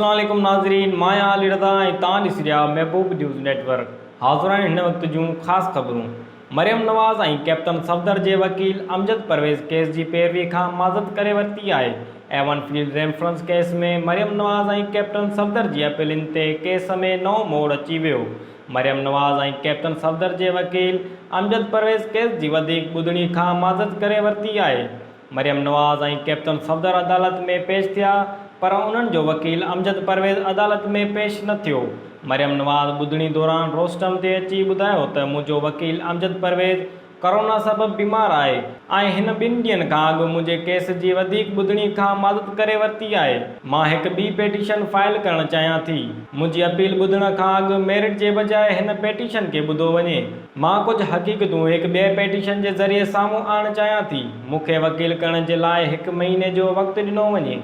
السلام عليڪم ناظرين مان آهيان علي رضا ۽ توهان ڏسي رهيا آهيو محبوب نيوز نيٽ ورڪ. حاضر آهن هن وقت جون خاص خبرون. مريم نواز ۽ ڪئپٽن صفدر جي وڪيل امجد پرويز ڪيس جي پيروي کان معذرت ڪري ورتي آهي. Avenfield reference case ۾ Maryam Nawaz ۽ captain Safdar جي اپيلن تي ڪيس ۾ نئون موڙ اچي ويو. مريم نواز ۽ ڪئپٽن صفدر جي وڪيل امجد پرويز ڪيس جي وڌيڪ ٻڌڻي کان معذرت ڪري ورتي آهي. مريم نواز ۽ ڪئپٽن صفدر عدالت ۾ پيش ٿيا پر انهن جو وڪيل امجد پرويز عدالت ۾ پيش نه ٿيو. مريم نواز ٻڌڻي دوران روسٽم تي اچي ٻڌايو ته منهنجو وڪيل امجد پرويز ڪورونا سبب بيمار آهي ۽ هن ٻن ڏينهن کان اڳ منهنجي ڪيس جي وڌيڪ ٻڌڻي کان معذرت ڪري ورتي آهي. مان هڪ ٻي پيٽيشن فائل ڪرڻ چاهيان ٿي. منهنجي اپيل ٻڌڻ کان اڳ ميرٽ جي بجاء هن پيٽيشن کي ٻڌو وڃي. مان ڪجهه حقيقتون هڪ ٻئي پيٽيشن جي ذريعي سامهون آڻڻ چاهيان ٿي. مون کي وڪيل ڪرڻ جي لاء هڪ مهيني جو وقت ڏنو وڃي.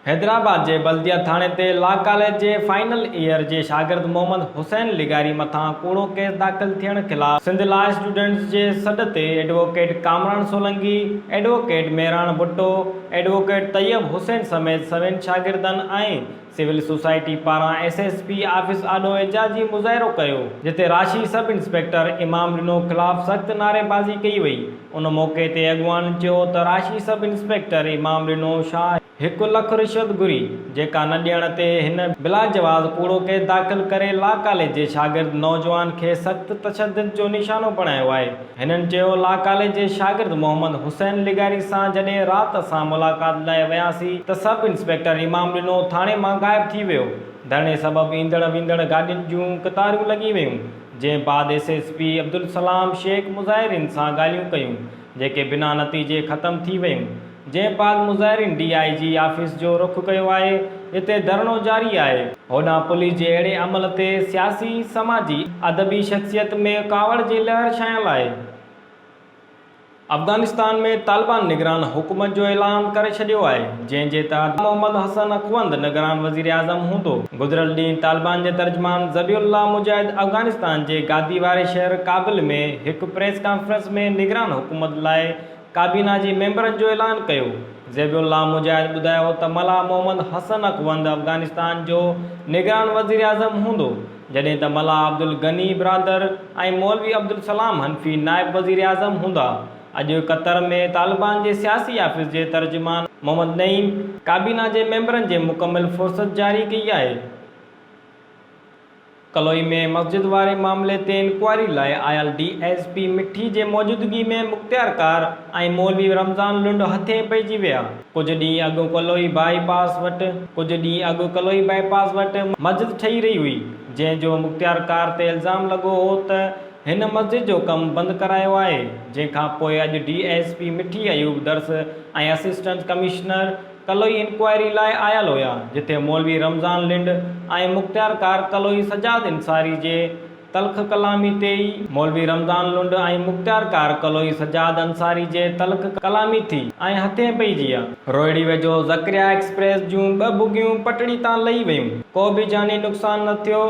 حيدرآباد جي بلديه ٿاڻي تي لا ڪاليج جي فائنل ايئر جي شاگرد محمد حسين لغاري مٿان ڪوڙو ڪيس داخل ٿيڻ خلاف سنڌ لا اسٽوڊنٽس جي سڏ تي advocate Kamran Solangi, advocate Mehran Bhutto, advocate Tayyab Hussain سميت سوين شاگردن ۽ سول سوسائٽي پاران ايس ايس پي آفيس آڏو احتجاجي مظاهرو ڪيو، جتي راشي سب انسپيڪٽر امام ڏنو خلاف سخت نعريبازي ڪئي وئي. ان موقعي تي اڳواڻن چيو ته راشي سب انسپيڪٽر امام ڏنو شاهه هڪ لک رشوت گهري، جيڪا نه ڏيڻ تي هن بلاجواز ڪوڙو ڪيس داخل ڪري لا ڪاليج جي شاگرد نوجوان کي سخت تشدد جو نشانو بڻايو آهي. هنن چيو لا ڪاليج جي شاگرد محمد حسين لغاري سان جڏهن رات اسان ملاقات لاء وياسين ته سب انسپيڪٽر امام ڏنو ٿاڻي مان غائب ٿي ويو، ڌرڻي سبب ايندڙ ويندڙ گاڏين جون قطارون لڳي ويون، جنهن بعد S S P Abdulsalam Shaikh مظاهرين سان ڳالهيون ڪيون، جيڪي بنا نتيجي ختم ٿي ويون. جنهن بعد مظاهرين ڊي I جي آفيس جو رخ ڪيو آهي، جتي ڌرڻو جاري آهي. هوڏانهن پوليس جي اهڙي عمل تي سياسي، سماجي، ادبي شخصيت ۾ ڪاوڙ جي لهر ڇانيل آهي. افغانستان ۾ طالبان نگران حڪومت جو اعلان ڪري ڇڏيو آهي، جنهن جي تحت محمد حسن اخوند نگران وزيراعظم هوندو. گذريل ڏينهن طالبان جي ترجمان ذبيح الله مجاهد افغانستان جي گادي واري شهر ڪابل ۾ هڪ پريس ڪانفرنس ۾ نگران حڪومت لاء ڪابينا جي ميمبرن جو اعلان ڪيو. ذبيح الله مجاهد ٻڌايو ته ملا محمد حسن اخوند افغانستان جو نگران وزيراعظم هوندو، جڏهن ته ملا عبدالغني برادر ۽ مولوي عبدالسلام حنفي نائب وزيراعظم هوندا. اڄ قطر ۾ طالبان جي سياسي آفيس جي ترجمان محمد نعيم ڪابينا جي ميمبرن جي مڪمل فهرست جاري ڪئي آهي. ڪلوئي ۾ مسجد واري معاملي تي انڪوائري لاء آيل ڊي ايس پي مٺي جي موجودگي ۾ مختيارڪار ۽ مولوي رمضان لنڊ هٿين پئجي ويا. ڪجهه ڏينهن اڳ ڪلوئي بائي پاس وٽ ڪجهه ڏينهن اڳ ڪلوئي بائي پاس وٽ مسجد ٺهي رهي هئي، جنهن جو مختيارڪار تي الزام لڳو هو ته هن مسجد جو ڪم بند ڪرايو آهي، جنهن کان پوء اڄ D S P Mithi Ayub Dars ۽ assistant commissioner Kaloi inquiry لاء آيل هيا، جتي مولوي رمضان لنڊ ۽ مختيارڪار ڪلوئي سجاد انصاري جي تلخ ڪلامي تي ئي مولوي رمضان لنڊ ۽ مختيارڪار ڪلوئي سجاد انصاري جي تلخ ڪلامي ٿي ۽ هٿين پئجي ويا. روهڙي ويجهو ذڪريا ايڪسپريس جون ٻه بوگيون پٽڙي تان لهي ويون، ڪو به جاني نقصان نه ٿيو.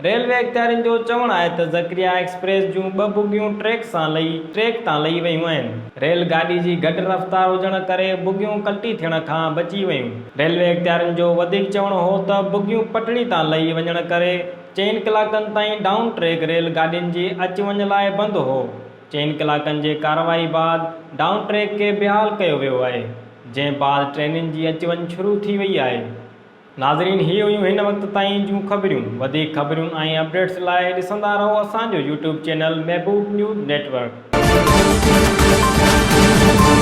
ريلوي اختيارين جو چوڻ آهي ته ذڪريا ايڪسپريس جون ٻه بوگيون ٽريڪ سان لهي ٽريڪ تان لهي ويون آهن. ريل گاڏي جي گهٽ رفتار هجڻ ڪري بوگيون ڪلٽي ٿيڻ کان بچي ويون. ريلوي اختيارين جو وڌيڪ چوڻ هو ته بوگيون پٽڙي تان لهي وڃڻ ڪري چئن ڪلاڪن تائين ڊائون ٽريڪ ريل گاڏين جي اچ وڃ لاء بند هو. چئن ڪلاڪن جي ڪارروائي بعد ڊائون ٽريڪ کي بحال ڪيو ويو آهي، جنهن بعد ٽرينن جي اچ وڃ شروع ٿي وئي آهي. ناظرين هي هيون هن وقت تائين جون خبريون وڌيڪ خبريون ۽ اپڊيٽس لاء ڏسندا رهو اسان جو YouTube channel Mehboob news network.